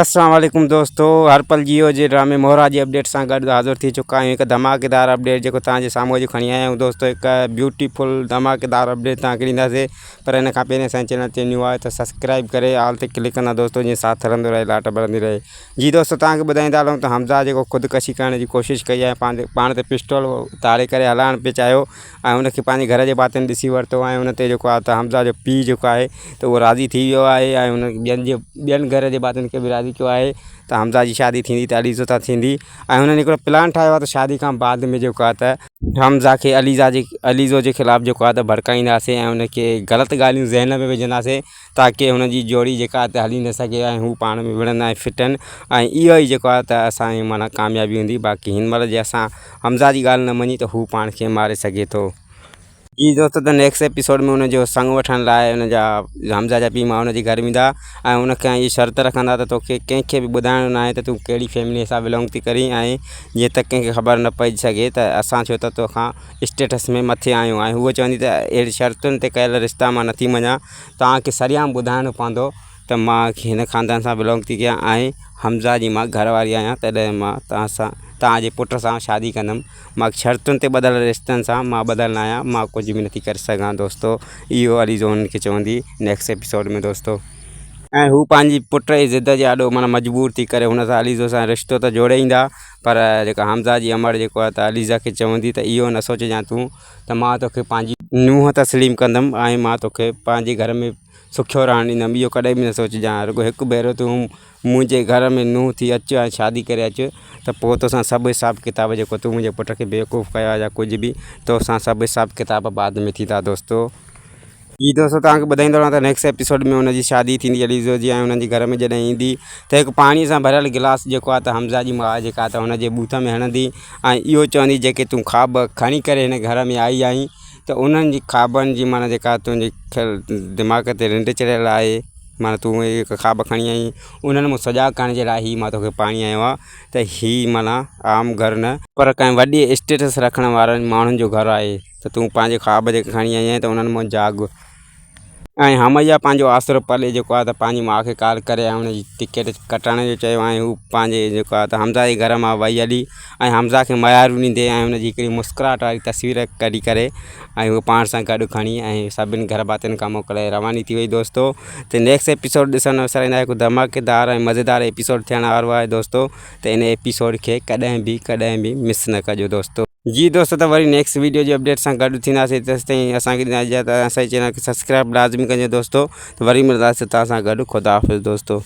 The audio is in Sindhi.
اسلام عليڪم دوستو هر پل جيو جي ڊرامي مهرا جي اپڊيٽ سان گڏ حاضر ٿي چڪا آهيون هڪ ڌماڪيدار اپڊيٽ جيڪو توهان جي سامهون اڄ کڻي آيا آهيون دوستو هڪ بيوٽيفل ڌماڪيدار اپڊيٽ توهان کي ڏينداسي پر ان کان پهرين اسان چينل تي نيو آهي ته سبسڪرائب ڪري آل تي ڪلڪ ڪندا دوستو جيئن ساٿ هلندو رهي لاٽ ٻرندي رهي جي دوستو توهان کي ٻڌائيندا هلون ته حمزه جيڪو خودڪشي ڪرڻ جي ڪوشش ڪئي آهي پنهنجي پاڻ تي پسٽول تاڙي ڪري هلائڻ پئي چاهيو ۽ ان کي پنهنجي گهر جي ڀاتين ڏسي ورتو ۽ ان تي جيڪو آهي ته حمزه جو پيء جيڪو آهي ته اهو راضي ٿي ويو آهي ۽ ان ٻين جي ٻين گهر جي ڀاتين کي به راضي ڪيو آهي ته حمزه جي شادي ٿيندي ته عليزو سان ٿيندي ۽ هنن هڪڙو پلان ٺاهيو آهي ته شادي کان بعد ۾ جيڪو آهي ته حمزه کي عليزا جي عليزو جي خلاف جيڪو آهي ته ڀڙڪائينداسين ۽ ان کي غلط ڳالهيون ذهن ۾ وجهنداسين تاڪه هن جي جوڙي جيڪا آهي ته هلي نه سگهي ۽ هو پاڻ ۾ وڙهن ۽ ڦٽن ۽ اهو ئي جيڪو آهي ته اسان جي معنيٰ ڪاميابي هوندي باقي هن مهل جي اسان حمزه جي ڳالهه نه مڃي ته هو پاڻ کي ماري سگهي ٿو. جي دوستو ته نيڪسٽ ايپيسوڊ ۾ ان جو سڱ وٺڻ لاء ان جا حمزه جا پيء ماء ان جي گهر ويندا ۽ ان کان اهي شرط رکندا ته توکي ڪنهن کي به ٻڌائڻو ناهي ته تون ڪهڙي فيملي سان بلانگ ٿي ڪرين ۽ جيئن ته ڪنهن کي خبر نه پئجي سگهي ته اسان ڇو ته توکان اسٽيٽس ۾ مٿي آهيون ۽ هوء چوندي ته اهڙي شرطن تي ڪيل رشتا مان نٿي مڃان توهان کي سرعام ٻڌائڻو پوندو ته مان هن خاندان سان بلانگ ٿي ڪيان ۽ حمزه جي مان گهر واري آهيان تڏهن مان توهان سان توهان جي پٽ سان شادي ڪندم مان شرطن تي ٻڌل رشتن سان مان ٻڌل نه آهيان مان ڪجهه به نٿي ڪري سگهان دوستو اهو عليزو هنن کي چوندي نيڪسٽ ايپيسوڊ ۾ دوستو. ۽ هو پنهنجي پٽ جي ضد جي آڏو معنيٰ مجبور ٿي ڪري هن سان عليزو سان رشتو ته جوڙي ايندا پر جيڪا حمزه جي امڙ جيڪو آهي ته عليزا کي چوندي ته اهو نه سوچجان تون ته مان توکي پنهنجي نونهن تسليم ڪندم ۽ مان توکي پنهنجي گهر ۾ سکيو رهڻ ڏيندم اهو ڪڏهن به نه سوچجان رڳو هڪ ڀيرو تون منهنجي گهر ۾ نونهن ٿي اچ ۽ شادي ڪري اچ ته پوء توسان سڀ حساب ڪتاب جيڪو تون منهنجي پٽ کي بيوقوف ڪيو آهي يا ڪجهه به توسان سڀ حساب ڪتاب بعد ۾ ٿيندا دوستو. جي دوستو توهان کي ٻڌائيندو رهان ته نيڪسٽ ايپيسوڊ ۾ ان جي شادي ٿيندي عليزو جي ۽ انهن جي گهر ۾ جڏهن ايندي ته هڪ پاڻي سان ڀريل گلاس جيڪو آهي ته حمزه جي ماء جيڪا ته هن جي ٻوٿ ۾ هڻندي ۽ اهو چوندي جيڪي تون خواب کڻي ڪري هن گهر ۾ آئي آهين ته انهن جي خوابن جي معنيٰ جيڪا تنهنجي دماغ تي ننڊ چڙهيل آهي معنيٰ تون اهي خواب کڻي آئين انهن مان سجاڳ ڪرڻ جي لاء هي مان توکي پاڻي آيو آهي ته هي معنيٰ عام گهر نه پر ڪنهن وڏي اسٽيٽس رکڻ وارن ماڻهن جو گهر آهي ته تون پنهنجي خواب جيڪي کڻي آئي آهين ته انهن مان جاڳ. ۽ هميا پنهنجو آسرو پلي جيڪو آهي ته پنهنجي ماء کي ڪال ڪري ۽ ان جي ٽڪيٽ ڪٽائڻ جو چيو ۽ هو پنهنجي جيڪو آهي ته حمزه جي گهر مان وئي هلي ۽ حمزه کي ميارون ڏيندي ۽ ان جي هڪڙي مسڪراهٽ واري تصوير ڪڍي ڪري ۽ هو پاڻ سان گڏ کڻي ۽ سڀني گهر ڀاتين کان موڪلائي رواني ٿي وئي دوستو ته نيڪسٽ ايپيسوڊ ڏسڻ نه وساريندا هڪ ڌماڪيدار ۽ مزيدار ايپيسوڊ ٿيڻ وارو آهي دوستو ته ان ايپيسوڊ کي ڪڏهن به ڪڏهن به مس نه ڪجو دوستو. جي دوستو ته وري نيڪسٽ ويڊيو جي اپڊيٽ سان گڏ ٿينداسين تيستائين اسان کي ڏيندا اجازت ۽ اسان جي چينل کي سبسڪرائب لازمي ڪجو دوستو ته وري ملنداسين توهان سان گڏ خدا حافظ دوستو.